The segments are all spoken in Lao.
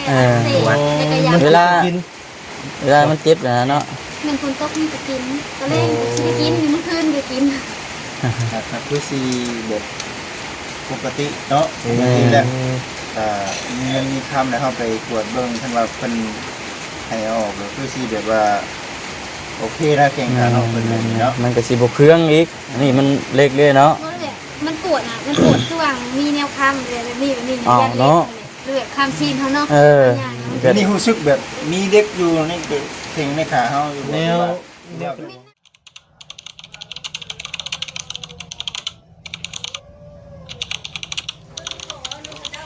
ເອີ ອັກເສບ ແລ້ວກໍຢາກ ເວລາ ເວລາມັນເຈັບນະເນາະ ແມ່ນ ຝົນຕົກມັນກໍກິນ ຕອນແລງກໍຊິໄດ້ກິນ ມື້ຄືນກໍກິນ ກໍ ກໍຄືຊິແບບປົກກະຕິເນາະ ປົກກະຕິແລ້ວ ເອີ ມີເງິນມີຄຳແລ້ວ ເຮົາໄປກວດເບິ່ງ ຄັນວ່າເພິ່ນໃຫ້ເອົາອອກ ກໍຄືຊິແບບວ່າໂອເຄນະ ແຂ້ງຂາເນາະ ເພິ່ນແບບນີ້ເນາະ ມັນກໍຊິບໍ່ເຄືອງອີກ ອັນນີ້ມັນເລັກເດ້ເນາະ ມັນປວດນະ ມັນປວດ ຄືວ່າມີແນວຄ້ຳແບບນີ້ ແບບນີ້ ເອົາເນາະ ແບບຄ້ຳຊີ້ນເຮົາເນາະ ເອີ ອັນນີ້ຮູ້ສຶກແບບມີເຫຼັກຢູ່ໃນແຂ້ງໃນຂາເຮົາຢູ່ ແນວ ແນວ ເ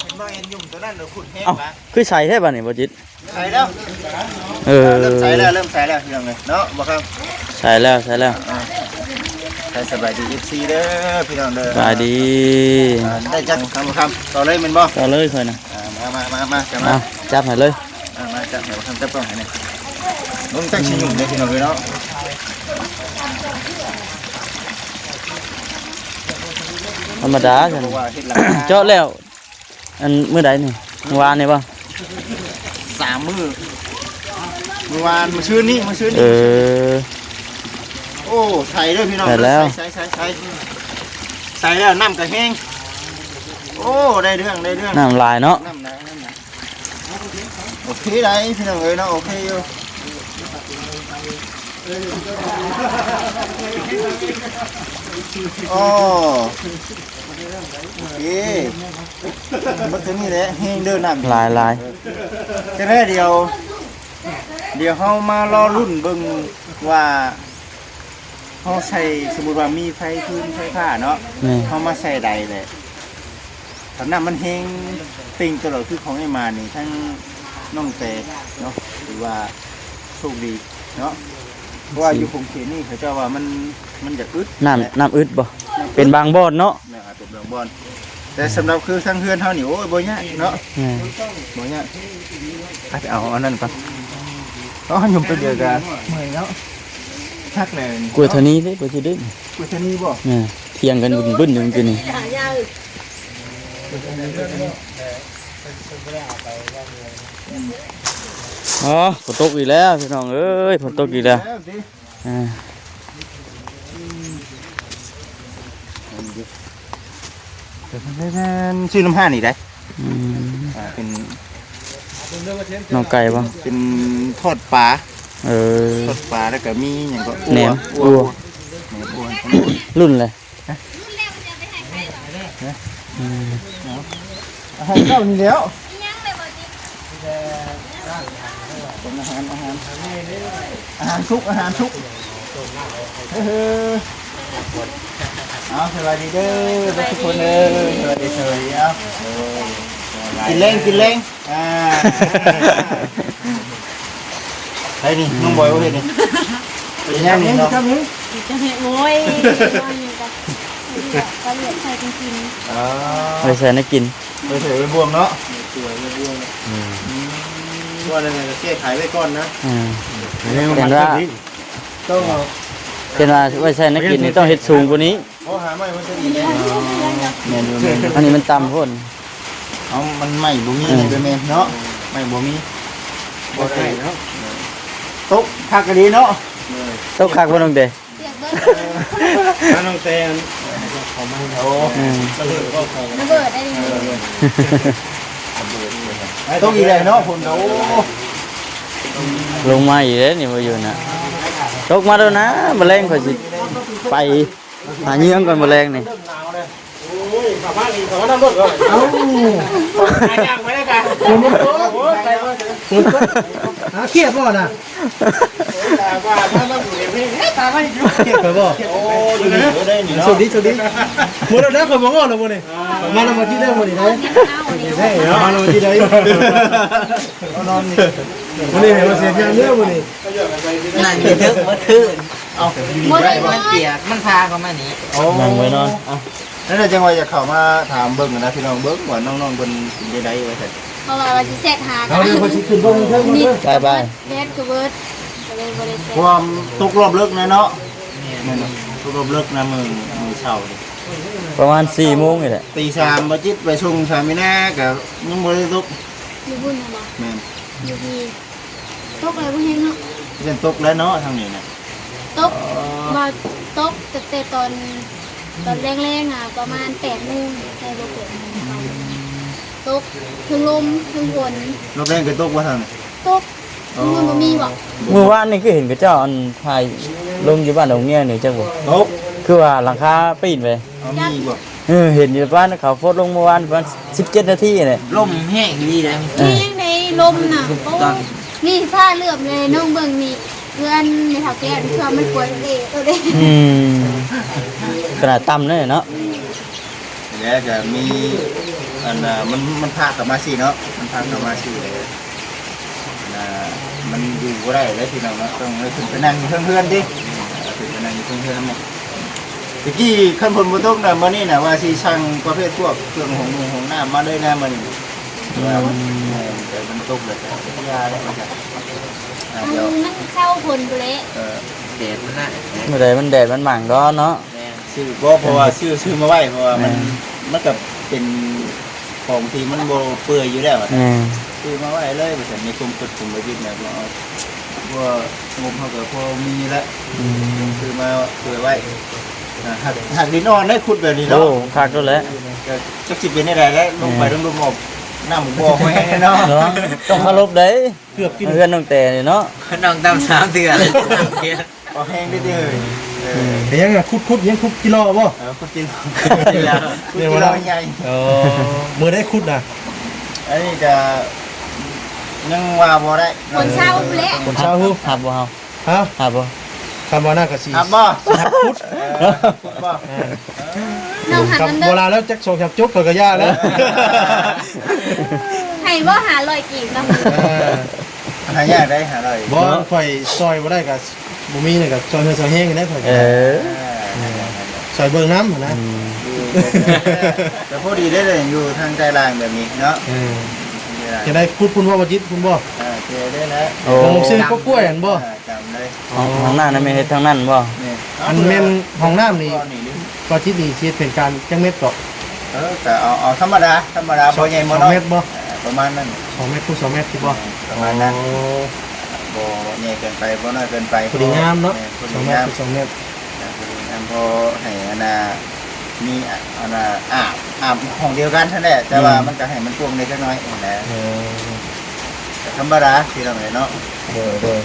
ຫັນບໍ່ ເຫັນຫຍຸ້ມຕົວນັ້ນ ເອີ ຂຸດແຮງ ເອົ້າ ບາດ ຄືໃສແທ້ບາດນີ້ ບໍ່ຈິດ? ໃສແລ້ວ ເອີ ເລີ່ມໃສແລ້ວ ເລີ່ມໃສແລ້ວ ພີ່ນ້ອງເອີຍເນາະ ບໍ່ຄຳ ໃສແລ້ວ ໃສແລ້ວ ອ່າ ໃສ ສະບາຍດີ ເອັຟຊີ ເດີ ພີ່ນ້ອງເດີ ສະບາຍດີ ອ່າ ໄດ້ຈັກຄຳ ບໍ່ຄຳ ຕໍ່ເລີຍແມ່ນບໍ່? ຕໍ່ເລີຍຂ້ອຍນະ ອ່າ ມາ ມາ ມາ ມາ ມາ ມາ ຈັບໃຫ້ເລີຍ ອ່າ ມາ ຈັບໃຫ້ ບໍ່ຄຳ ຈັບຕ້ອງໃຫ້ແນ່ ເບິ່ງຈັກຊິຫຍຸ້ມເດ້ ພີ່ນ້ອງເອີຍເນາະ ທຳມະດາ ເພາະວ່າເຮັດລາຄາ ເຈາະແລ້ວ ອັນມື້ໃດນີ້? ມື້ວານນີ້ບໍ່? ສາມມື້ ມື້ວານ ມື້ຊືນນີ້ ມື້ຊືນນີ້ ເອີ ໂອ້ ໃສເດີພີ່ນ້ອງ ໃສແລ້ວ ໃສ ໃສ ໃສ ໃສແລ້ວ ນ້ຳກໍແຮງ ໂອ້ ໄດ້ເລື່ອງ ໄດ້ເລື່ອງ ນ້ຳຫຼາຍເນາະ ນ້ຳຫຼາຍ ນ້ຳຫຼາຍ ໂອເຄໄດ໋ພີ່ນ້ອງເອີຍເນາະ ໂອເຄຢູ່ ໂອ້ ໂອເຄ ໝົດເທົ່ານີ້ແຫຼະ ແຮງເດີນ້ຳຫຼາຍໆ ຈັ່ງໃດດຽວ ດຽວເຮົາມາລໍລຸ້ນເບິ່ງວ່າ ເຮົາໃສ່ ສົມມຸດວ່າມີໄຟຟືນໄຟຟ້າເນາະ ແມ່ນ ເຮົາມາໃສ່ໃດແຫຼະ ຖ້ານ້ຳມັນແຮງເປັ່ງຕະຫຼອດຄືຂອງອ້າຍມານີ້ ທັງນ້ອງແຕເນາະ ຖືວ່າໂຊກດີເນາະ ເພາະວ່າຢູ່ຂົງເຂດນີ້ເຂົາເຈົ້າວ່າມັນ ມັນຈະອຶດ ນ້ຳ ແຫຼະ ນ້ຳອຶດບໍ່? ເປັນບາງບ່ອນເນາະ ແມ່ນ ອາດເປັນບາງບ່ອນ ແຕ່ສຳລັບຄືທາງເຮືອນເຮົານີ້ ໂອ້ຍ ບໍ່ຍາກເນາະ ແມ່ນ ບໍ່ຍາກ ໄປເອົາອັນນັ້ນກ່ອນ ເອົາ ຫຍຸມຕົວດຽວກະເມື່ອຍເນາະ ຄັກແລ້ວນີ້ ກວດເທົ່ານີ້ເດ້ ບໍ່ຊິໄດ້ ກວດເທົ່ານີ້ບໍ່? ແມ່ນ ຖຽງກັນບຶ້ນໆຢູ່ມື້ກີ້ນີ້ ອໍ ຝົນຕົກອີກແລ້ວ ພີ່ນ້ອງເອີຍ ຝົນຕົກອີກແລ້ວ ອ່າ ຊື້ນຳຮ້ານນີ້ໄດ໋ ອືມ ອ່າ ເປັນ ໜໍ່ໄກ່ບໍ່? ເປັນທອດປາ ເອີ ທອດປາ ແລ້ວກໍມີຫຍັງກໍ ແໜມ ອົ່ວ ອົ່ວ ແໜມອົ່ວ ລຸ້ນເລີຍ ຮະ? ອືມ ເອົາ ອາຫານເຊົ້ານີ້ແຫຼ້ວ ເປັນອາຫານ ອາຫານ ອາຫານສຸກ ອາຫານສຸກ ເອີ ເອົາ ສະບາຍດີເດີ ເບິດທຸກຄົນເດີ ສະບາຍດີ ສະບາຍດີ ເອົາ ກິນແລງ ກິນແລງ ອ່າ ໃຜນີ້ ນ້ອງບອຍບໍ່ເຮັດນີ້ ເປັນຫຍັງນີ້ເນາະ ຈັບນີ້ ຈັບນີ້ ໂອ້ຍ ກໍເລືອກໃສ່ກິນ ອໍ ໄປໃສ່ໃນກິນ ໄປໃສ່ໄວ້ບ່ວງເນາະ ອືມ ວ່າແນວໃດກໍແກ້ໄຂໄວ້ກ່ອນນະ ອືມ ເຫັນວ່າ ຕ້ອງເອົາ ເຫັນວ່າໄວ້ໃສ່ໃນກິນນີ້ຕ້ອງເຮັດສູງກວ່ານີ້ ເຮົາຫາໄມ້ມາໃສ່ອີກແນ່ ແມ່ນຢູ່ ແມ່ນຢູ່ ອັນນີ້ມັນຕ່ຳໂພດ ເອົາ ມັນໄມ້ບໍ່ມີ ເອີ ແມ່ນເນາະ ໄມ້ບໍ່ມີ ບໍ່ໄດ້ເນາະ ຕົກຄັກອີ່ຫຼີເນາະ ຕົກຄັກບໍ່ນ້ອງເຕ ປຽກເບີດ ມານ້ອງແຕນ ໂອ້ ອືມ ລະເບີດໄດ້ ເອີ ຕົກອີກແລ້ວເນາະ ຝົນກໍ ໂອ້ ລົງມາອີກແລ້ວນີ້ ບໍ່ຢູ່ນະ ຕົກມາໂດນນະ ມື້ແລງຂ້ອຍຊິໄປ ຫາເຍືອງກ່ອນມື້ແລງນີ້ ໂອ້ຍ ເຂົ້າມານີ້ ເຂົ້າມານຳລົດເນາະ ເອົ້າ ຫາຍາກໄປແລ້ວກະ ໂອ້ຍ ຕາຍແລ້ວ ຫາຄຽດບໍ່ນະ ຕາຍວ່າ ມາ ມາຢູ່ໃນເພງ ເອີ ຕາຍມາຢູ່ ຄຽດໄປບໍ່ ໂອ້ຍ ຢູ່ນີ້ເດີນີ້ເນາະ ໂຊກດີ ໂຊກດີ ມື້ນັ້ນນະ ຂ້ອຍບໍ່ງໍ້ແລ້ວມື້ນີ້ ມານຳມາທີ່ເດີມື້ນີ້ໄດ໋ ມານຳມາທີ່ເດີ ເອົານອນນີ້ ມື້ນີ້ໃຫ້ມາເສຍເພງເດີມື້ນີ້ ນັ່ງຢູ່ເທິງໝົດຄືນ ເອົ້າ ບໍ່ໄດ້ ມັນປຽກ ມັນພາເຂົ້າມານີ້ ໂອ້ ນັ່ງໄວ້ນອນ ເອົ້າ ນັ້ນແຫຼະ ຈັ່ງວ່າຢາກເຂົ້າມາຖາມເບິ່ງນະ ພີ່ນ້ອງເບິ່ງວ່ານ້ອງໆເພິ່ນເປັນຈັ່ງໃດວ່າຊັ້ນ ເພາະວ່າວ່າຊິແຊັດຫາ ເອົາເດີ ເພິ່ນຊິຂຶ້ນເບິ່ງເທິງເດີ ບາຍບາຍ ແດດກໍເບີດ ກໍເລີຍບໍ່ໄດ້ແຊັດ ຄວາມຕົກລອບເລິກນະເນາະ ແມ່ນ ແມ່ນ ຕົກລອບເລິກນະ ມື້ ມື້ເຊົ້ານີ້ ປະມານສີ່ໂມງນີ້ແຫຼະ ຕີສາມ ບໍ່ຈິດໄປສົ່ງສາມີນາ ກໍຍັງບໍ່ໄດ້ຕົກ ຢູ່ພຸ້ນນະບໍ່? ແມ່ນ ຢູ່ພີ້ ຕົກແລ້ວບໍ່ແຮງເນາະ. ເປັນຕົກແລ້ວເນາະ ທາງນີ້ນະ ຕົກ ອໍ ວ່າຕົກຕັ້ງແຕ່ຕອນ ຕອນແລງໆ ອະ ປະມານແປດໂມງ ໃກ້ບໍ່ແປດໂມງ ອືມ ຕົກ ເທິງລົມເທິງຝົນ. ລົມແຮງກໍຕົກບໍ່ທາງນີ້? ຕົກ ອໍ ມັນບໍ່ມີບໍ່? ມື້ວານນີ້ຄືເຫັນເຂົາເຈົ້າອັນຖ່າຍລົງຢູ່ບ້ານດອງງຽງນີ້ຈັກບໍ່? ຕົກ ຄືວ່າຫຼັງຄາປີ້ນໄປ. ເອົາ ມີບໍ່? ເອີ ເຫັນຢູ່ບ້ານເຂົາໂພສລົງມື້ວານປະມານສິບເຈັດນາທີນີ້ແຫຼະ. ລົມແຮງອີ່ຫຼີໃດ໋ ເອີ ແຮງໃດ໋ລົມນະ. ໂອ້ ນີ້ພາເຫຼືອບເລີຍນ້ອງເບິ່ງນີ້ ເຮືອນແມ່ເຖົ້າແກ້ວນີ້ຄືວ່າມັນກວນເອໂຕເດ້. ອືມ ຂະໜາດຕ່ຳເລີຍເນາະ. ແລ້ວກະມີອັນ ມັນ ມັນພາກເຂົ້າມາຊີ້ເນາະ ມັນພາກເຂົ້າມາຊີ້ເລີຍ. ນະ ມັນຢູ່ບໍ່ໄດ້ເລີຍພີ່ນ້ອງເນາະ ຕ້ອງໃຫ້ຂຶ້ນໄປນັ່ງຢູ່ເທິງເຮືອນຕິ ຂຶ້ນໄປນັ່ງຢູ່ເທິງເຮືອນນຳແມ່. ຕະກີ້ຄັນຝົນບໍ່ຕົກນະ ມື້ນີ້ນະ ວ່າຊິສັ່ງປະເພດພວກເຄື່ອງຫ້ອງນຸ່ງຫ້ອງນ້ຳມາເລີຍນະມື້ນີ້. ອືມ ແຕ່ມັນຕົກແລ້ວກໍຢ່າແລ້ວວ່າຊັ້ນ. ອືມ ດຽວ ມັນເຊົາຝົນພຸ້ນແຫຼະ. ເອີ ແດດມັນນະ ມື້ໃດມັນແດດມັນໝັ້ງດອກເນາະ. ແມ່ນ ຊື້ບໍ່ ເພາະວ່າຊື້ ຊື້ມາໄວ້ ເພາະວ່າມັນ ແມ່ນ ມັນກໍເປັນຂອງທີ່ມັນບໍ່ເປື່ອຍຢູ່ແລ້ວ. ແມ່ນ ຊື້ມາໄວ້ເລີຍວ່າຊັ້ນ ໃນຄວາມຄິດຂອງບັນດິດນະ ເພາະວ່າງົບເຮົາກໍພໍມີແລ້ວ. ອືມ ຊື້ມາເພື່ອໄວ້ ອາ ຫາກ ຫາກດິນອ່ອນໄດ້ ຂຸດແບບນີ້ເນາະ. ໂອ້ ຄັກໂລດແຫຼະ. ກໍຈັກຊິເປັນແນວໃດແຫຼະ ລົງໄປ ແມ່ນ ລົງໆ ອອກ ນ້ຳບໍ່ແຫ້ງເນາະ ເນາະ ຕ້ອງເຄົາລົບເດ້. ເກືອບກິນ ເຮືອນນ້ອງແຕນີ້ເນາະ ນ້ອງຕຳສາມເທື່ອ ສາມເທື່ອ ບໍ່ແຮງເດ້ເອີຍ. ເອີ ເປັນຫຍັງອະ ຂຸດ ຂຸດຫຍັງ ຂຸດຈີ່ລໍ້ບໍ່? ເອີ ຂຸດຈີ່ລໍ້ ຂຸດຈີ່ລໍ້ໃຫຍ່. ອໍ ມື້ໃດຂຸດນະ? ອັນນີ້ກະຍັງວ່າບໍ່ໄດ້ ຄົນເຊົາພຸ້ນແຫຼະ ຄົນເຊົາພຸ້ນ ຮັບບໍ່ເຮົາ? ຮະ? ຮັບບໍ່? ຄຳວ່ານັ້ນກໍຊິ ຮັບບໍ່? ຊິຮັບຂຸດ ເອີ ຂຸດບໍ່? ເອີ ນ້ອງຫາ ຄຳ ເງິນເດີ ໂບລານແລ້ວ ຈັກສອງສາມຈົບເພິ່ນກໍຢ່າແລ້ວ. ໃຫ້ບໍ່ ຫ້າຮ້ອຍກີບເນາະ? ເອີ ຫາຍາກໄດ໋ ຫ້າຮ້ອຍ ບໍ່ ຂ້ອຍຊ່ອຍບໍ່ໄດ້ກໍບໍ່ມີນີ້ ກໍຊ່ອຍເຮືອນຊ່ອຍແຮງໄດ້ຂ້ອຍ. ເອີ ເອີ ຊ່ອຍເບິ່ງນຳຫັ້ນນະ. ອືມ ກໍພໍດີໄດ້ເລີຍ ຢູ່ທາງໃຕ້ລ່າງແບບນີ້ເນາະ. ເອີ ຈະໄດ້ຂຸດພຸ້ນບໍ່ ບໍ່ຈິດພຸ້ນບໍ່? ເອີ ເຈໄດ້ແລ້ວ. ໂອ້ ຂອງຊື່ກົກກ້ວຍຫັ້ນບໍ່? ເອີ ຈຳເລີຍ ຫ້ອງ ຫ້ອງນ້ຳນັ້ນແມ່ນເຮັດທາງນັ້ນບໍ່? ແມ່ນ ອັນແມ່ນຫ້ອງນ້ຳນີ້ ບໍ່ຈິດນີ້ຊິເຮັດເປັນການຈັກແມັດເກາະ? ເອີ ກໍເອົາ ເອົາທຳມະດາ ທຳມະດາ ບໍ່ໃຫຍ່ບໍ່ນ້ອຍ ສອງແມັດບໍ່? ເອີ ປະມານນັ້ນ ສອງແມັດຄູດສອງແມັດຊິບໍ່? ປະມານນັ້ນ. ໂອ້ ບໍ່ໃຫຍ່ເກີນໄປ ບໍ່ນ້ອຍເກີນໄປ ພໍດີງາມເນາະ. ແມ່ນ ພໍດີງາມ ສອງແມັດຄູດສອງແມັດ ພໍດີງາມ ພໍໃຫ້ອັນນ່າ ມີ ອາ ອັນນ່າ ອາບ ອາບຫ້ອງດຽວກັນຫັ້ນແຫຼະ ແຕ່ວ່າ ອືມ ມັນກໍໃຫ້ມັນກວ້າງແດ່ຈັກໜ້ອຍຫັ້ນແຫຼະ. ເອີ ກໍທຳມະດາພີ່ນ້ອງເອີຍເນາະ. ໂດຍ ໂດຍ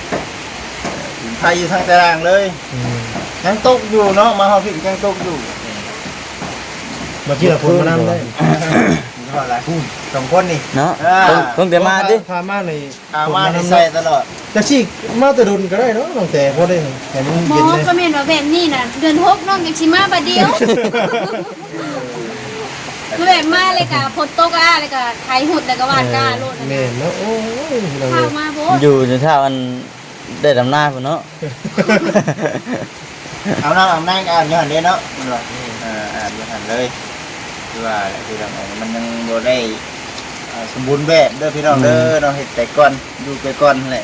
ເອີ ຢູ່ໃນ ຢູ່ທາງຕາລ່າງເລີຍ. ອືມ ຍັງຕົກຢູ່ເນາະ ມາຮອດພີ້ກໍຍັງຕົກຢູ່. ເມື່ອກີ້ລະຝົນມານຳເດ້ ສອງຄົນນີ້ເນາະ. ເອີ ຕັ້ງ ຕັ້ງແຕ່ມາຕິ ພາມານີ້ ອາ ມາໃສ່ຕະຫຼອດ ຈະຊິມາແຕ່ດົນກໍໄດ້ເນາະ ຕັ້ງແຕ່ພໍໄດ້ໃຫ້ມັນເຢັນເດ້. ບໍ່ ກໍແມ່ນວ່າແບບນີ້ນະ ເດືອນຫົກນ້ອງຍັງຊິມາບາດດຽວ ຄືແບບມາແລ້ວກໍຝົນຕົກອາ ແລ້ວກໍໄຖຫຸດ ແລ້ວກໍຫວ່ານກ້າໂລດ. ເອີ ແມ່ນເນາະ. ໂອ້ຍ ເຂົ້າມາໂພດ ຢູ່ຈົນເຊົ້າອັນ ໄດ້ດຳນາພຸ້ນເນາະ. ອາບນ້ຳອາບໃນກໍອາບຢູ່ຫັ້ນເດ້ເນາະ ແມ່ນບໍ່? ເອີ ອາບຢູ່ຫັ້ນເລີຍ. ຄືວ່າແຫຼະ ຄືວ່າມັນຍັງບໍ່ໄດ້ ອ່າ ສົມບູນແບບເດີພີ່ນ້ອງເດີ ອືມ ເນາະ ເຮັດໄປກ່ອນ ຢູ່ໄປກ່ອນຫັ້ນແຫຼະ.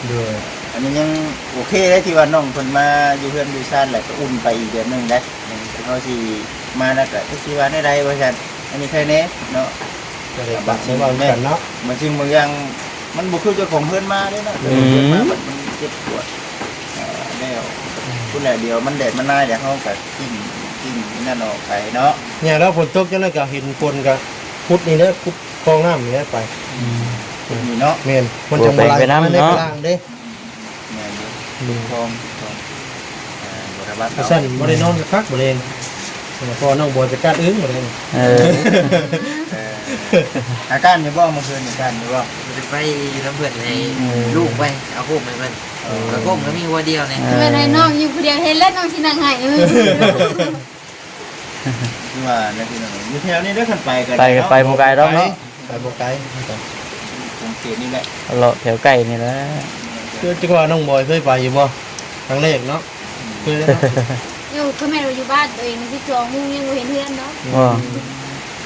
ໂດຍ ອັນນີ້ຍັງໂອເຄເດ້ ທີ່ວ່ານ້ອງເພິ່ນມາຢູ່ເຮືອນຢູ່ຊານ ແລ້ວກໍອຸ່ນໄປອີກແບບໜຶ່ງເດ້. ແມ່ນ ເຮົາຊິມາແລ້ວກໍຈັກຊິວ່າແນວໃດວ່າຊັ້ນ. ອັນນີ້ໃຄແນ່ເນາະ ກໍໄດ້ປະເຊີນເວົ້າກັນເນາະ. ບາງສິ່ງບາງຢ່າງມັນບໍ່ຄືເຈົ້າຂອງເຮືອນມາເດ້ເນາະ. ອືມ ເຈົ້າຂອງເຮືອນມາມັນເຈັບປວດ ເອີ ແລ້ວພຸ້ນແຫຼະ. ດຽວມັນແດດມັນນາຍ ດຽວເຮົາກໍກິນ ກິນນັ້ນອອກໄປເນາະ. ຍາມແລ້ວຝົນຕົກຈັ່ງໃດກໍເຫັນຄົນກໍຂຸດນີ້ແຫຼະ ຂຸດຄອງນ້ຳນີ້ແຫຼະໄປ. ອືມ ຂຸດນີ້ເນາະ. ແມ່ນ ມັນຈັ່ງບໍ່ໄຫຼໄປນຳເນາະ ໄປລ້າງເດ້. ແມ່ນຢູ່ ອືມ ຄອງ ຄອງ ອ່າ ບໍ່ໄດ້ບັດ ວ່າຊັ້ນ ເອົາ ບໍ່ໄດ້ນອນຄັກໆ ບໍ່ແລງ ເອີ ເພາະວ່ານ້ອງບອຍໄປກ້ານອຶ່ງບໍ່ແລງ. ເອີ ເອີ ອາການຢູ່ບໍ່ ເມື່ອຄືນນີ້ ອາການຢູ່ບໍ່? ບໍ່ໄດ້ໄປນຳເພິ່ນ ໃຫ້ ອືມ ລູກໄປເອົາໂຮມໃຫ້ເພິ່ນ. ເອີ ກະໂຮມກໍມີຫົວດຽວນີ້. ເອີ ແມ່ນໃຫ້ນ້ອງຢູ່ຜູ້ດຽວ ເຫັນແລ້ວນ້ອງຊິນັ່ງໄຫ້. ເອີ ຄືວ່າແຫຼະພີ່ນ້ອງ ຢູ່ແຖວນີ້ເດີ ຄັນໄປກໍໄດ້ເນາະ ໄປກໍໄປບໍ່ໄກດອກເນາະ. ໄປບໍ່ໄກ ຂົງເຂດນີ້ແຫຼະ ເລາະແຖວໃກ້ນີ້ແຫຼະ. ຄື ຈັກວ່ານ້ອງບອຍເຄີຍໄປຢູ່ບໍ່? ຄັ້ງແລກເນາະ. ເຄີຍເນາະ. ຢູ່ ຄືແມ່ນວ່າຢູ່ບ້ານຕົວເອງສິບສອງໂມງຍັງບໍ່ເຫັນເຮືອນເນາະ. ບໍ່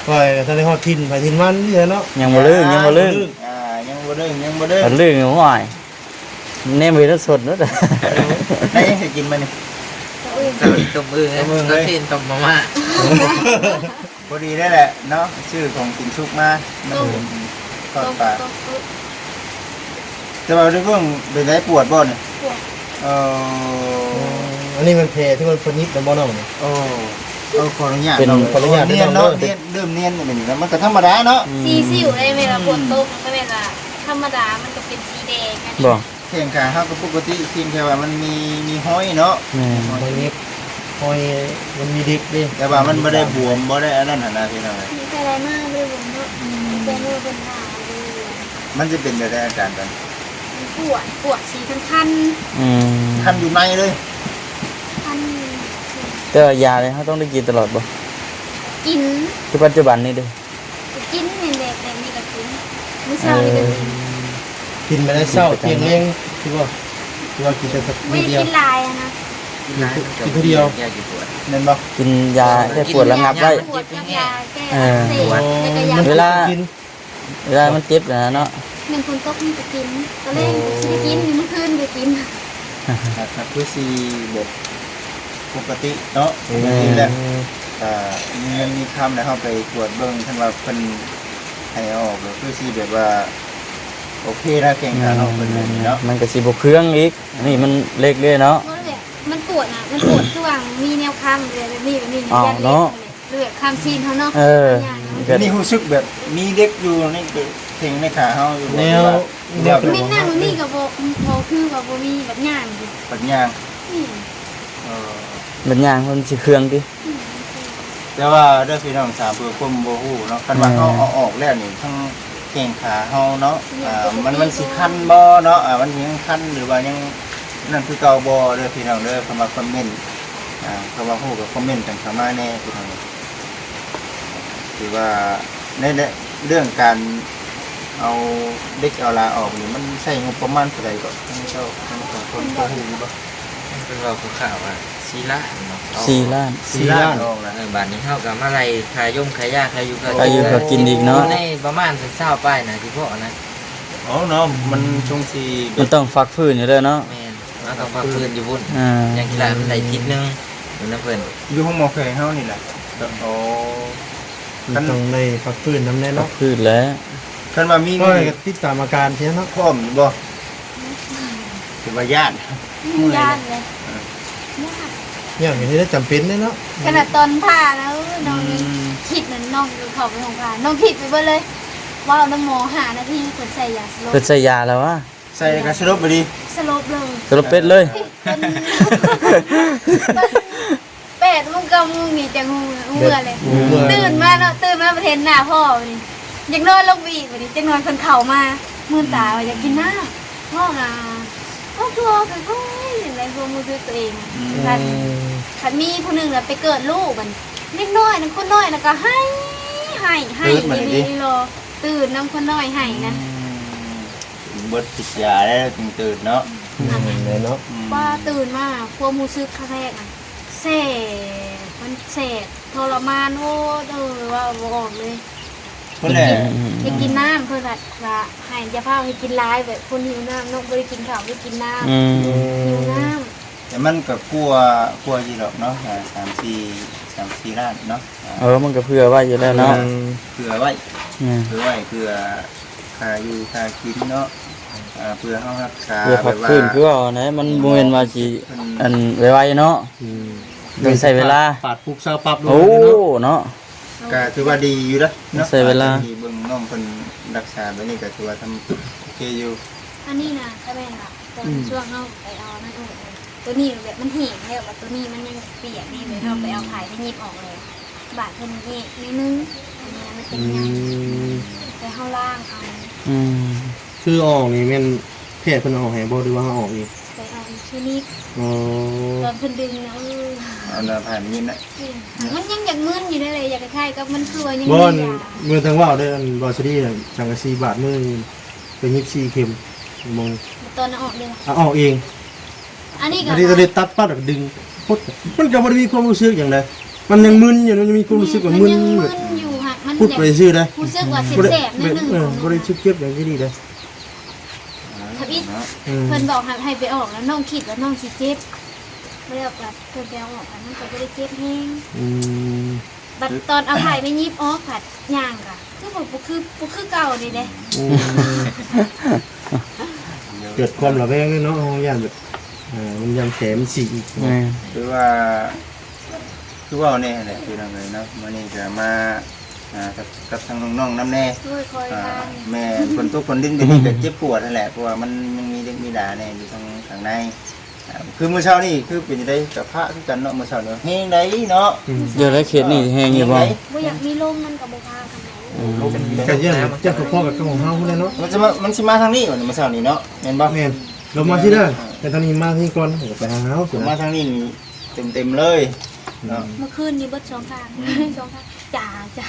ຂ້ອຍທັນໄດ້ຮອດຖິ່ນໃຜຖິ່ນມັນນີ້ແຫຼະເນາະ. ຍັງບໍ່ລຶ້ງ ຍັງບໍ່ລຶ້ງ ອ່າ ຍັງບໍ່ລຶ້ງ ຍັງບໍ່ລຶ້ງ ຄັນລຶ້ງ ໂອ້ຍ ແນມເຫັນສົດໆ ເນາະ. ໄດ້ຫຍັງຊິກິນມື້ນີ້? ຕົ້ມອຶ່ງ ຕົ້ມອຶ່ງເລີຍ ຕົ້ມມາມ່າ. ພໍດີໄດ້ແຫຼະເນາະ ຊື້ຂອງກິນສຸກມາ ມັນ ໂອ້ ຕອນປາຍ ແຕ່ວ່າໄດ້ເບິ່ງເປັນໄດ ປວດບໍ່ນີ້? ປວດ. ເອີ ອັນນີ້ມັນແຜທີ່ມັນເພິ່ນຫຍິບນຳບໍ່ນ້ອງນີ້? ເອີ ເອີ ຂໍອະນຸຍາດເນາະ ເປັນ ຂໍອະນຸຍາດເນາະ ເນຍນເນາະ ເນຍນ ເລີ່ມເນຍນແລ້ວນີ້ນະ ມັນກໍທຳມະດາເນາະ. ອືມ ສີສິວໄດ້ແມ່ນວ່າຝົນຕົກ ມັນກໍແມ່ນວ່າທຳມະດາ ມັນກໍເປັນສີແດງ. ບໍ່ ແຂ້ງຂາເຮົາກໍປົກກະຕິ ພຽງແຕ່ວ່າມັນມີ ມີຮອຍເນາະ. ແມ່ນ ຮອຍ ຮອຍມັນມີເດັກເດ້ ແຕ່ວ່າມັນບໍ່ໄດ້ບວມ ບໍ່ໄດ້ອັນນັ້ນຫັ້ນນະ ພີ່ນ້ອງເອີຍ. ມີແຕ່ໄດ້ມາບໍ່ໄດ້ບວມເນາະ. ອືມ ມີແຕ່ເນື້ອເປັນໜາເດ້. ມັນຈະເປັນແບບໃດອາການຕົວນີ້? ມັນປວດ ປວດສີຄັນໆ. ອືມ ຄັນຢູ່ໃນເລີຍ? ຄັນ. ແຕ່ວ່າຢານີ້ເຮົາຕ້ອງໄດ້ກິນຕະຫຼອດບໍ່? ກິນ. ຄືປັດຈຸບັນນີ້ເດ້? ກິນແມ່ນແບບ ແບບນີ້ກໍກິນ ມື້ເຊົ້ານີ້ກໍກິນ. ເອີ ກິນໄປແລ້ວເຊົ້າ ທ່ຽງແລງ ຄືວ່າ ຄືວ່າກິນແຕ່ ມື້ດຽວ ບໍ່ໄດ້ກິນຫຼາຍນະ ກິນເທື່ອດຽວ ຢາແກ້ປວດ ແມ່ນບໍ່? ກິນຢາແກ້ປວດລະງັບໄວ້ ປວດກັບຢາແກ້ອັກເສບ ເອີ ແລ້ວກໍຢາ ເວລາ ເວລາມັນເຈັບນະເນາະ. ແມ່ນ ຝົນຕົກນີ້ກໍກິນ ຕອນແລງກໍຊິໄດ້ກິນ ມື້ຄືນກໍກິນ. ກໍຄືຊິແບບປົກກະຕິເນາະ. ເອີ ນີ້ແຫຼະ ອ່າ ມີເງິນມີຄຳແລ້ວເຮົາໄປກວດເບິ່ງ ຄັນວ່າເພິ່ນໃຫ້ອອກ ກໍຄືຊິແບບວ່າໂອເຄນະ ແຂ້ງຂານ້ອງເພິ່ນແບບນີ້ເນາະ. ມັນກໍຊິບໍ່ເຄືອງອີກ ອັນນີ້ມັນເລັກເດ້ເນາະ. ບໍ່ແຫຼະ ມັນປວດນະ ມັນປວດ ຄືວ່າມີແນວຄ້ຳແບບນີ້ ແບບນີ້ ຢ້ານເລັກເນາະ. ເລືອດຄຳຊີ້ນເຮົາເນາະ. ເອີ ອັນນີ້ຮູ້ສຶກແບບມີເດັກຢູ່ໃນແຂ້ງໃນຂາເຮົາຢູ່ ແນວ ແນວແບບ ແມ່ນນັ່ງນີ້ກໍບໍ່ ບໍ່ຄືວ່າບໍ່ມີບັດຍ່າງ ບັດຍ່າງ. ອືມ ເອີ ບັດຍ່າງມັນຊິເຄືອງຕິ. ອືມ ແຕ່ວ່າເດີພີ່ນ້ອງ ຖ້າເພື່ອຄວາມບໍ່ຮູ້ເນາະ ຄັນວ່າເຮົາເອົາອອກແລ້ວນີ້ ທັງແຂ້ງຂາເຮົາເນາະ ມັນ ມັນຊິຄັນບໍ່ເນາະ ມັນຍັງຄັນ ຫຼືວ່າຍັງນັ້ນຄືເກົ່າບໍ່ ເດີພີ່ນ້ອງເດີ. ຄຳວ່າຄອມເມັນ ອ່າ ຄຳວ່າຮູ້ກໍຄອມເມັນກັນເຂົ້າມາແດ່ພີ່ນ້ອງ. ຖືວ່າໃນເລື່ອງການເອົາເດັກເອົາຫຼາອອກນີ້ ມັນໃຊ້ງົບປະມານເທົ່າໃດກໍ ທາງເຈົ້າ ທາງສອງຄົນພໍຮູ້ຢູ່ບໍ່? ເພິ່ນເວົ້າຄ່າວໆວ່າສີ່ລ້ານເນາະ. ສີ່ລ້ານ ສີ່ລ້ານອອກລະ. ເອີ ບາດນີ້ເຮົາກໍມາໄລ່ຄ່າຍົມ ຄ່າຢາ ຄ່າຢູ່ ຄ່າກິນ ຄ່າຢູ່ຄ່າກິນອີກເນາະ. ຢູ່ໃນປະມານຊາວປາຍນະ ທີ່ພໍນະ. ອໍ ເນາະ ມັນຊ່ວງທີ່ແບບ ມັນຕ້ອງພັກຟື້ນຢູ່ເດີເນາະ. ແມ່ນ ເຮົາຕ້ອງພັກຟື້ນຢູ່ພຸ້ນ. ອ່າ ຢ່າງທີ່ຫຼາຍມັນໄດ້ທິດໜຶ່ງຢູ່ນຳເພິ່ນ ຢູ່ໂຮງໝໍແຂວງເຮົານີ້ແຫຼະ. ໂອ້ ມັນຕ້ອງໄດ້ພັກຟື້ນນຳແດ່ເນາະ. ພັກຟື້ນແຫຼະ. ຄັນວ່າມີ ຂ້ອຍກໍຕິດຕາມອາການເທື່ອເນາະ. ພ້ອມຢູ່ບໍ່? ຖືວ່າຢ້ານ ຢ້ານເລີຍ. ເອີ ຢ້ານ ຢ້ານກໍເຮັດໃຫ້ຈຳເປັນເດ້ເນາະ. ຂະໜາດຕອນຜ່ານະ ເອີ ນ້ອງ ອືມ ຄິດນັ້ນ ນ້ອງເຂົ້າໄປຫ້ອງຜ່າ ນ້ອງຄິດໄປເບິດເລີຍ. ເວົ້ານຳໝໍຫ້ານາທີ ເພິ່ນໃສ່ຢາສະຫຼົບ ເພິ່ນໃສ່ຢາແລ້ວວະ. ໃສ່ແລ້ວກໍສະຫຼົບໄປດີ ສະຫຼົບເລີຍ ສະຫຼົບເປັດເລີຍ. ເພິ່ນ ເພິ່ນ ແປດໂມງ ເກົ້າໂມງນີ້ຈັ່ງຮູ້ ຮູ້ເມື່ອແຫຼະ. ຮູ້ເມື່ອ ຕື່ນມາເນາະ ຕື່ນມາປະເທດໜ້າພໍ່ນີ້ ຢາກນອນລົງໄປອີກ. ບາດນີ້ຈັກໜ່ອຍເພິ່ນເຂົ້າມາ ມືນຕາວ່າຢາກກິນນ້ຳ ຮ້ອງ ຮ້ອງຄືອອກຄ່ອຍໆ ໃນຄວາມຮູ້ສຶກຕົວເອງ. ອືມ ຄັນ ຄັນມີຜູ້ໜຶ່ງລະໄປເກີດລູກ ບາດນີ້ເດັກນ້ອຍນະ ຄົນນ້ອຍນະກໍໄຫ້ ໄຫ້ ໄຫ້ອີ່ຫຼີ ຕື່ນນຳຄົນນ້ອຍໄຫ້ນະ. ອືມ ເບິດກິດຢາແລ້ວຈຶ່ງຕື່ນເນາະ. ແມ່ນເນາະ. ອືມ ວ່າຕື່ນມາຄວາມຮູ້ສຶກຄັ້ງແລກນະ ແສບ ມັນແສບທໍລະມານ ໂອ້ ເອີ ເວົ້າບໍ່ອອກເລີຍ. ເພິ່ນແຫຼະ ອືມ ຢາກກິນນ້ຳ ເພິ່ນວ່າ ວ່າໃຫ້ ຢ່າພາໃຫ້ກິນຫຼາຍ ແບບຄົນຫິວນ້ຳເນາະ ບໍ່ໄດ້ກິນເຂົ້າ ບໍ່ໄດ້ກິນນ້ຳ. ອືມ ຫິວນ້ຳ. ແຕ່ມັນກໍກວ່າ ກວ່າຢູ່ດອກເນາະ ອ່າ ສາມສີ່ ສາມສີ່ລ້ານເນາະ. ເອີ ມັນກໍເຜື່ອໄວ້ຢູ່ແລ້ວເນາະ. ອືມ ເຜື່ອໄວ້ ອືມ ເຜື່ອໄວ້ ເພື່ອຄ່າຢູ່ຄ່າກິນເນາະ. ອ່າ ເພື່ອເຮົາຮັກສາ ເພື່ອພັກຟື້ນ ແບບວ່າ ຄືວ່ານະ ມັນບໍ່ແມ່ນວ່າຊິ ອັນ ໄວໆເນາະ. ອືມ ຕ້ອງໃຊ້ເວລາ ປາດປຸບຊາວປັບ. ໂອ້ ເນາະ ກໍຖືວ່າດີຢູ່ເດ້ເນາະ. ໃຊ້ເວລາ ທີ່ເບິ່ງນ້ອງເພິ່ນຮັກສາແບບນີ້ ກໍຖືວ່າທຳໂອເຄຢູ່. ອັນນີ້ນະ ກໍແມ່ນວ່າ ຕອນ ອືມ ຊ່ວງເຮົາໄປເອົານັ້ນອອກ ໂຕນີ້ແບບມັນແຫ້ງແລ້ວ ບາດໂຕນີ້ມັນຍັງປຽກນີ້ ແບບເຮົາໄປເອົາຜ້າໄປຫຍິບອອກແລ້ວ ບາດເພິ່ນແຍກໜ້ອຍໜຶ່ງ ອັນນີ້ມັນເປັນໃຫຍ່. ອືມ ແຕ່ເຮົາລ້າງເອົາ. ອືມ ຄືເອົາອອກນີ້ແມ່ນແພດເພິ່ນເອົາອອກໃຫ້ບໍ່ ຫຼືວ່າເຮົາເອົາອອກເອງ? ໄປເອົາອອກຄລີນິກ. ອໍ ຕອນເພິ່ນດຶງນະ ເອີ ອັນນັ້ນຜ່ານຍິນນະ. ອືມ ມັນຍັງຢາກມຶນຢູ່ເດ້ ຢາກຄ້າຍໆກັບມັນຄືວ່າຍັງມີຢາ. ເມື່ອທາງເວົ້າເດ້ ອັນ ບໍ່ສະດີ ສັງກະສີບາດມື ໄປຍິບສີ່ເຂັມ ໂມງ ຕອນເອົາອອກເດ້ ເອົາອອກເອງ. ອັນນີ້ກໍ ອັນນີ້ກໍໄດ້ຕັດປັດແລ້ວກໍດຶງ ປົດ ມັນກໍບໍ່ໄດ້ມີຄວາມຮູ້ສຶກຫຍັງໃດ ມັນຍັງມຶນຢູ່ ມັນຍັງມີຄວາມຮູ້ສຶກວ່າມຶນ ມັນຍັງມຶນຢູ່ ມັນ ປຸດໄປຊື່ໃດ ຮູ້ສຶກວ່າເຈັບໆໜ້ອຍໜຶ່ງ. ເອີ ບໍ່ໄດ້ເຈັບຫຍັງດີໃດ. ທຳອິດ ເອີ ເພິ່ນບອກໃຫ້ ໃຫ້ໄປອອກ ແລ້ວນ້ອງຄິດວ່ານ້ອງຊິເຈັບ ບໍ່ໄດ້ອອກ ເພິ່ນໄປເອົາອອກ ມັນກໍບໍ່ໄດ້ເຈັບແຮງ. ອືມ ບັດຕອນເອົາໄພ້ໄປຫຍິບອອກພັດຍ່າງກະຄືບໍ່ ບໍ່ຄື ບໍ່ຄືເກົ່ານີ້ເດ້. ອືມ ເກີດຄວາມລະແວງເລີຍເນາະ ເຮົາຢ້ານແບບ ເອີ ມັນຢ້ານແຜມັນສີກ. ແມ່ນ ຄືວ່າ ຄືເວົ້າແນ່ຫັ້ນແຫຼະພີ່ນ້ອງເອີຍເນາະ. ມື້ນີ້ກະມາ ອ່າ ກັບ ກັບທາງນ້ອງໆນຳແນ່. ໂດຍ ຄອຍ ອ່າ ທາງ ແມ່ນ ຝົນຕົກຝົນດິນແບບນີ້ກະເຈັບປວດຫັ້ນແຫຼະ ເພາະວ່າມັນຍັງມີເດັກມີຫຼາແນ່ຢູ່ທາງ ທາງໃນ. ອ່າ ຄືມື້ເຊົ້ານີ້ຄືເປັນຈັ່ງໃດ ກະພະຄືກັນເນາະ ມື້ເຊົ້ານີ້ແຮງໃດເນາະ. ອືມ ຢູ່ໃນເຂດນີ້ແຮງຢູ່ບໍ່? ບໍ່ຢາກມີລົມ ມັນກະບໍ່ພະປານໃດ. ອືມ ກະຢ້ານຈະພໍໆກັບຂອງເຮົາພຸ້ນແຫຼະເນາະ. ມັນຊິມາ ມັນຊິມາທາງນີ້ມື້ເຊົ້ານີ້ເນາະ ແມ່ນບໍ່? ແມ່ນ ລົມມາຊິເດີ ແຕ່ທາງນີ້ມາທາງນີ້ກ່ອນ ກະໄປຫາເຮົາ ລົມມາທາງນີ້ເຕັມໆເລີຍເນາະ. ອືມ ເມື່ອຄືນນີ້ເບິດສອງຂ້າງ ສອງຂ້າງ ຈາ ຈາ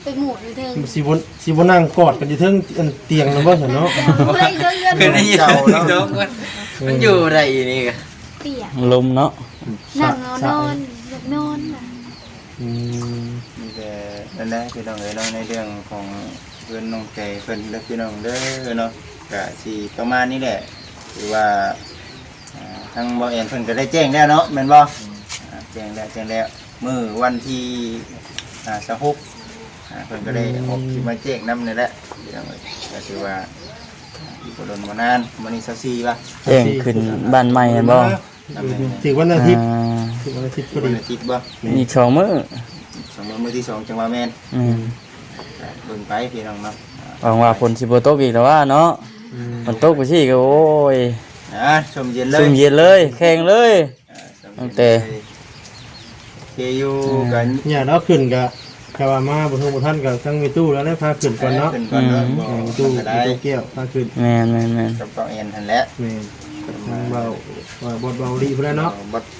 ໄປໝູດຢູ່ເທິງ ຊິບໍ່ ຊິບໍ່ນັ່ງກອດກັນຢູ່ເທິງອັນຕຽງນັ້ນບໍ່ຊັ້ນເນາະ? ບໍ່ໄດ້ເດີ ເຮືອນ ເພິ່ນໄດ້ຍິນເນາະ ມັນຢູ່ໄດ້ອີ່ນີ້ກະ ປຽກ ລົມເນາະ ນັ່ງເອົານອນ ນອນນະ. ອືມ ມີແຕ່ນັ້ນແຫຼະພີ່ນ້ອງເອີຍເນາະ ໃນເລື່ອງຂອງເຮືອນນ້ອງແຈເພິ່ນເດີພີ່ນ້ອງເດີເນາະ ກະຊິປະມານນີ້ແຫຼະ ຖືວ່າ ອ່າ ທາງບ່າວແອນເພິ່ນກະໄດ້ແຈ້ງແລ້ວເນາະ ແມ່ນບໍ່? ອ່າ ແຈ້ງແລ້ວ ແຈ້ງແລ້ວ ມື້ວັນທີ ອ່າ ຊາວຫົກ ອ່າ ເພິ່ນກະໄດ້ອອກ ອືມ ຄລິບມາແຈ້ງນຳນີ້ແຫຼະພີ່ນ້ອງເອີຍ. ກະຖືວ່າ ອ່າ ອີກບໍ່ດົນບໍ່ນານ ມື້ນີ້ຊາວສີ່ຫວາ ແຈ້ງຂຶ້ນບ້ານໃໝ່ຫັ້ນບໍ່? ແມ່ນໆ ຖືກວັນອາທິດ ອ່າ ຖືກວັນອາທິດພໍດີ ວັນອາທິດບໍ່? ແມ່ນ ອີກສອງມື້ ສອງມື້ ມື້ທີສອງຈັ່ງວ່າແມ່ນ. ອືມ ກະເບິ່ງໄປພີ່ນ້ອງເນາະ ຫວັງວ່າຝົນຊິບໍ່ຕົກອີກແລ້ວຫວາເນາະ. ອືມ ຝົນຕົກໄປຊີ້ກະ ໂອ້ຍ ອ່າ ຊົມເຢັນເລີຍ ຊົມເຢັນເລີຍ ແຂ່ງເລີຍ ອ່າ ຕັ້ງແຕ່ ໂອເຄຢູ່ ອ່າ ກະຍາກເນາະ ຂຶ້ນກະ ຖ້າວ່າມາບໍ່ທັນ ບໍ່ທັນກະທັງແມ່ຕູ້ແລ້ວແຫຼະພາຂຶ້ນກ່ອນເນາະ. ເອີ ຂຶ້ນກ່ອນເນາະ ອືມ ບໍ່ ແມ່ຕູ້ ແມ່ຕູ້ແກ້ວພາຂຶ້ນ ແມ່ນໆໆ ກັບບ່າວແອນຫັ້ນແຫຼະ ແມ່ນ ທາງບ່າວ ບ່າວ ບ່າວອອລິພຸ້ນແຫຼະເນາະ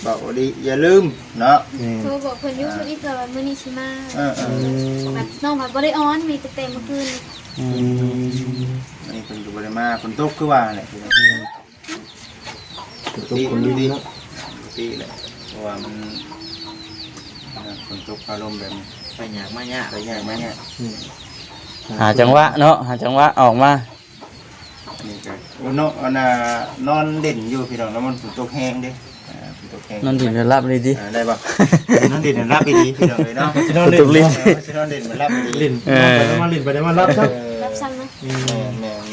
ບ່າວອອລິຢ່າລືມເນາະ. ແມ່ນ ໂທບອກເພິ່ນຢູ່ ອ່າ ເພິ່ນອີກເທື່ອວ່າມື້ນີ້ຊິມາ ເອີໆ ອືມ ບັດນ້ອງບັດບໍ່ໄດ້ອອນ ມີແຕ່ແຕ່ມື້ຄືນນີ້. ອືມ ອືມ ມື້ນີ້ເພິ່ນກະບໍ່ໄດ້ມາ ຝົນຕົກຄືວ່າແຫຼະ ຝົນຕົກຝົນດິນເນາະ ປົກກະຕິແຫຼະ ເພາະວ່າມັນ ຝົນຕົກຟ້າລົມແບບນີ້ ໄປຍາກມາຍາກ ໄປຍາກມາຍາກ. ອືມ ຫາຈັງຫວະເນາະ ຫາຈັງຫວະອອກມາ. ອັນນີ້ກະ ໂອ້ເນາະ ອັນນ່າ ນອນຫຼິ້ນຢູ່ພີ່ນ້ອງເນາະ ມັນຝົນຕົກແຮງເດ້ ອ່າ ຝົນຕົກແຮງ ນອນຫຼິ້ນແລ້ວຫຼັບເລີຍຕິ ອ່າ ໄດ້ບໍ່? ນອນຫຼິ້ນແລ້ວຫຼັບອີ່ຫຼີພີ່ນ້ອງເອີຍເນາະ ຊິນອນຫຼິ້ນ ຕກຫຼິ້ນ ເອີ ຊິນອນຫຼິ້ນແລ້ວຫຼັບອີ່ຫຼີ ຫຼິ້ນ ເອີ ນອນໄປນອນມາຫຼິ້ນໄປນອນມາຫຼັບຊະ ເອີ ຫຼັບຊ້ຳນະ ອືມ ແມ່ນໆ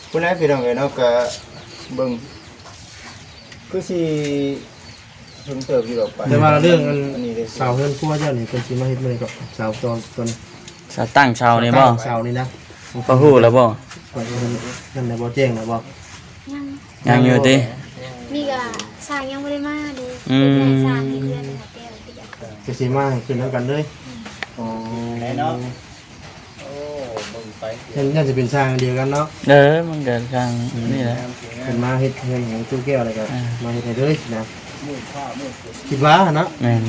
ໆ ພຸ້ນແຫຼະພີ່ນ້ອງເອີຍເນາະ ກະເບິ່ງ ຄືຊິເຖິງເຕີບຢູ່ດອກປະ ແຕ່ວ່າເລື່ອງອັນ ອັນນີ້ເດ້ ເສົາເຮືອນຄົວເຈົ້ານີ້ ເພິ່ນຊິມາເຮັດມື້ໃດເກາະ ເສົາຕອນ ຕອນ ເສົາຕັ້ງເສົານີ້ບໍ່? ເສົາຕັ້ງເສົານີ້ນະ ພໍຮູ້ແລ້ວບໍ່? ຍັງ ຍັງບໍ່ແຈ້ງແລ້ວບໍ່? ຍັງ ຍັງຢູ່ຕິ ມີກະຊ່າງຍັງບໍ່ໄດ້ມາເດ້ ອືມ ເປັນໃຫ້ຊ່າງເຮັດເຮືອນໃຫ້ແກ້ວຕິ ກະຊິມາໃຫ້ຂຶ້ນນຳກັນເລີຍ ອືມ ອໍ ໄດ້ເນາະ. ໂອ້ ເບິ່ງໄປ ຍັງ ຍັງຊິເປັນຊ່າງດຽວກັນເນາະ ເອີ ມັນກະຊ່າງ ອືມ ນີ້ແຫຼະ ເພິ່ນມາເຮັດເຮືອນໃຫ້ຕູ້ແກ້ວແລ້ວກະ ອ່າ ມາເຮັດໃຫ້ເລີຍນະ ຄິດວ່າຫັ້ນເນາະ ແມ່ນ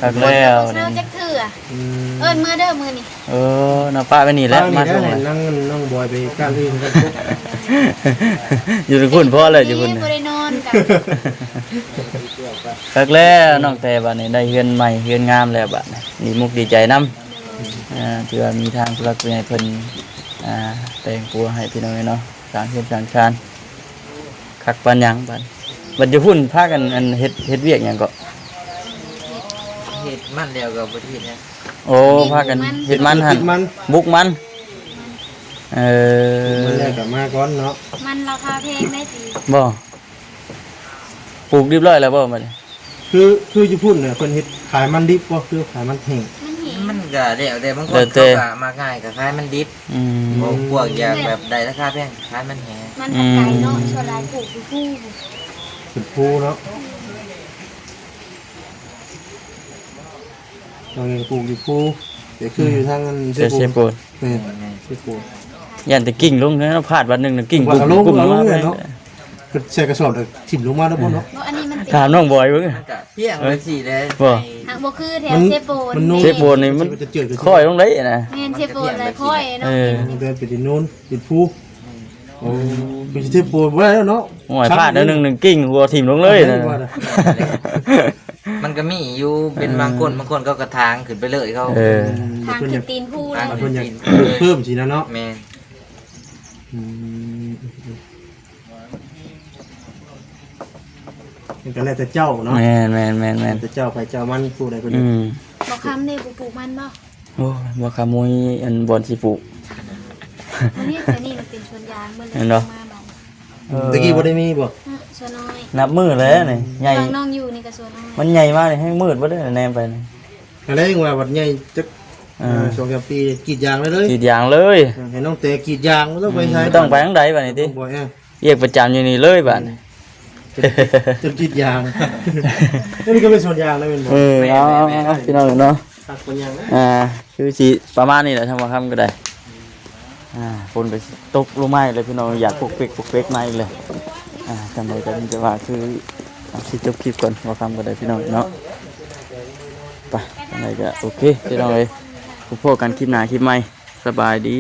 ຄັກແລ້ວ ເຊົາຈັກເທື່ອ ອືມ ເອີ້ນເມືອເດີມື້ນີ້ ເອີ ນຳປະໄວ້ນີ້ແຫຼະ ມາສົ່ງ ໃຫ້ນາງ ນ້ອງບອຍໄປກ້ານອື່ນກັນ ຢູ່ພຸ້ນພໍແລ້ວ ຢູ່ພຸ້ນ ບໍ່ໄດ້ນອນກັນ ຄັກແລ້ວ ນ້ອງແຕ່ບາດນີ້ໄດ້ເຮືອນໃໝ່ເຮືອນງາມແລ້ວບາດນີ້ ດີມຸກດີໃຈນຳ ອ່າ ທີ່ວ່າມີທາງຜູ້ຫຼັກຜູ້ໃຫຍ່ເພິ່ນ ອ່າ ແຕ່ງປົວໃຫ້ພີ່ນ້ອງເອີຍເນາະ ສ້າງເຮືອນສ້າງຊານ ຄັກປານຫຍັງບາດ ບັດຢູ່ພຸ້ນພາກັນ ອັນ ເຮັດ ເຮັດວຽກຫຍັງເກາະ? ເຮັດມັນແລ້ວກໍບໍ່ໄດ້ເຮັດຫຍັງ ໂອ້ ພາກັນເຮັດມັນຫັ້ນ ບຸກມັນ ບຸກມັນ ເອີ ບຸກມັນແລ້ວກໍມາກ່ອນເນາະ ມັນລາຄາແພງໄດ໋ຕິ ບໍ່ ປູກຮຽບຮ້ອຍແລ້ວບໍ່ບັດນີ້? ຄື ຄືຢູ່ພຸ້ນນະ ເພິ່ນເຮັດຂາຍມັນດິບບໍ່ ຄືຂາຍມັນແຫ້ງ? ມັນແຫ້ງ ມັນກະແລ້ວແຕ່ ບາງຄົນ ແລ້ວແຕ່ ເຂົາກະມັກງ່າຍກະຂາຍມັນດິບ ອືມ ພວກ ພວກຢາກແບບໄດ້ລາຄາແພງຂາຍມັນແຫ້ງ ມັນ ອືມ ໄກເນາະ ສ່ວນຫຼາຍປູກຢູ່ພູ ເປັນພູເນາະ ອືມ ເຮົານີ້ກະປູກຢູ່ພູ ແຕ່ຄື ອືມ ຢູ່ທາງອັນ ເຊໂປນ ເຊໂປນ ແມ່ນ ແມ່ນ ເຊໂປນ ຢ້ານແຕ່ກິ່ງລົງເນາະ ພາດບາດໜຶ່ງນະ ກິ່ງ ພາດ ປຸ້ມ ປຸ້ມ ລົງມາເນາະ ເພິ່ນໃສ່ກະສອບແລ້ວຖິ້ມລົງມາແລ້ວບໍ່ເນາະ ບໍ່ ອັນນີ້ມັນ ຖາມນ້ອງບອຍເບິ່ງ ມັນກະພຽງໄປຊີ້ແຫຼະ ບໍ່ ຫາກບໍ່ຄືແຖວ ມັນ ເຊໂປນ ມັນນຸ່ມ ເຊໂປນນີ້ມັນ ມັນຈະເຈີກັນ ຄ້ອຍລົງໄດ້ນະ ແມ່ນ ເຊໂປນລະຄ້ອຍເນາະ ເອີ ເດີນໄປດິນນູນ ດິນພູ ໂອ້ ເປັນເຊໂປນບໍ່ໄດ້ແລ້ວເນາະ ໂອ້ຍ ພາດໜ້ອຍໜຶ່ງ ກິ່ງຫົວຖິ້ມລົງເລີຍນະ ມັນກະມີຢູ່ ເປັນບາງຄົນ ເອີ ບາງຄົນເຂົາກະຖາງຂຶ້ນໄປເລີຍເຂົາ ເອີ ອືມ ທາງຂຶ້ນຕີນພູເລີຍ ເພິ່ນຢາກ ເພິ່ນຢາກເພີ່ມຊີ້ນະເນາະ ແມ່ນ ອືມ ມັນກະແລ້ວແຕ່ເຈົ້າເນາະ ແມ່ນໆໆໆ ແລ້ວແຕ່ເຈົ້າ ໃຜເຈົ້າມັນ ຜູ້ໃດຜູ້ໜຶ່ງ ອືມ ຄຳນີ້ບໍ່ປູກມັນບໍ່? ໂອ້ຍ ບໍ່ຄຳ ບໍ່ມີອັນບ່ອນຊິປູກ. ອັນນີ້ ຕົວນີ້ມັນເປັນສວນຢາງ ເບິ່ງ ເຫັນບໍ່? ມາໃໝ່. ເອີ ແຕ່ກີ້ບໍ່ໄດ້ມີບໍ່? ອື ສ່ວນນ້ອຍ ນັບມື້ແລ້ວນີ້ ໃຫຍ່ ຫວ່າງນ້ອງຢູ່ນີ້ກໍສ່ວນນ້ອຍ ມັນໃຫຍ່ມານີ້ແຮງມືດເບິດເດ້ ແນມໄປນີ້. ອັນນັ້ນຍັງວ່າບັດໃຫຍ່ຈັກ ເອີ ເອີ ສອງສາມປີ ກຣີດຢາງໄດ້ເລີຍ ກຣີດຢາງເລີຍ. ເອີ ໃຫ້ນ້ອງແຕກຣີດຢາງ ບໍ່ຕ້ອງໄປໃສ ອືມ ບໍ່ຕ້ອງໄປທາງໃດບັດນີ້ຕິ ບໍ່ແຮງ ວຽກປະຈຳຢູ່ນີ້ເລີຍບາດນີ້ ອືມ ຈົນ ຈົນກຣີດຢາງ. ອັນນີ້ກໍເປັນສວນຢາງນະ ແມ່ນບໍ່? ເອີ ເອົາ ເອົາ ເອົາ ພີ່ນ້ອງເນາະ ຕັດສວນຢາງນະ ອ່າ ຄືຊິປະມານນີ້ແຫຼະ ທາງບ່າວຄຳກໍໄດ້. ອ່າ ຝົນກໍຕົກລົງມາອີກແລ້ວພີ່ນ້ອງ ຢາກປົກເປັກປົກເປັກມາອີກແລ້ວ. ອ່າ ຈັ່ງໃດກໍມີແຕ່ວ່າຄື ເອົາ ຊິຈົບຄລິບກ່ອນ ບ່າວຄຳກໍໄດ້ພີ່ນ້ອງເນາະ. ໄປ ຈັ່ງໃດກໍໂອເຄພີ່ນ້ອງເອີຍ ພົບກັນຄລິບໜ້າຄລິບໃໝ່ ສະບາຍດີ.